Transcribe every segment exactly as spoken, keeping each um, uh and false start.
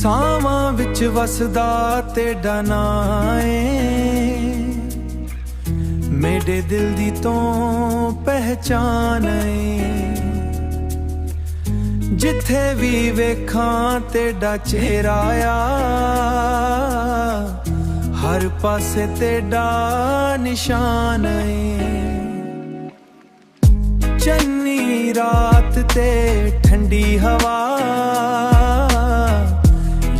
ساواں وچ وسدا تیڈا ناں اے، میڈے دل دی توں پہچان اے۔ جتھے وی ویکھاں تیڈا چہرہ آ، ہر پاسے تیڈا نشان اے۔ چنی رات تے ٹھنڈی ہوا،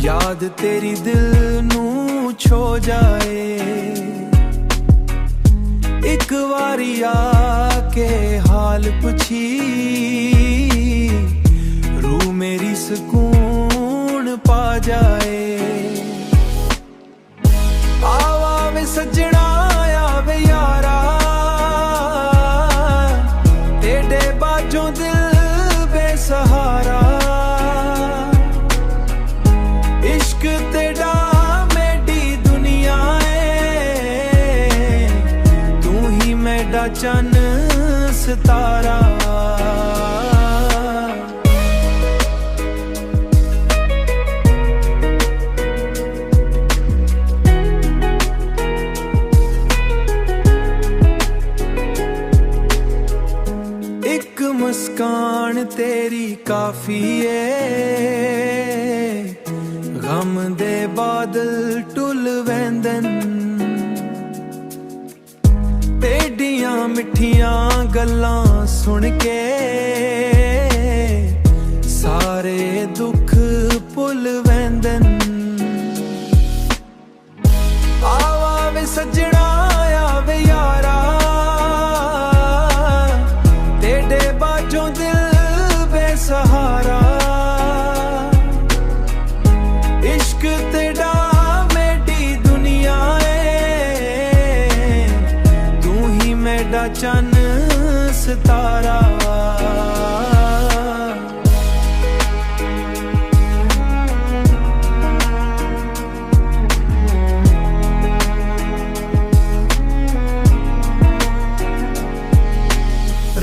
یاد تیری دل نوں چھو جائے۔ اک واری آ کے حال پچھی، روح میری سکون پا جائے۔ آوا وے سجݨا، آ وے یارا، تیݙے باجوں دل بے سہارا۔ عشق تیݙا میݙی دنیا اے، توں ہی میݙا چن ستارا۔ اک مسکان تیری کافی اے، غم دے بادل ٹل ویندن۔ تیݙیاں مٹھیاں گلاں سݨ کے سارے دکھ بھل ویندن۔ آوا وے سجݨا، آ وے یارا، تیݙے باجوں دل بے سہارا۔ عشق تیݙا میݙی دنیا اے، توں ہی میݙا چن ستارا۔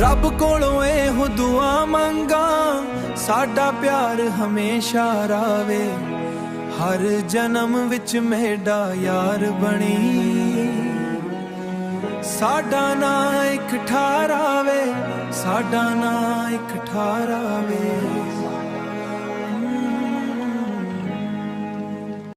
رب کولوں ایہو دعا منگاں، ساݙا پیار ہمیشہ راہوے، ہر جنم وچ میݙا یار بݨی۔ ساݙا ناں اک ٹھاراوے، ساݙا ناں اک ٹھاراوے۔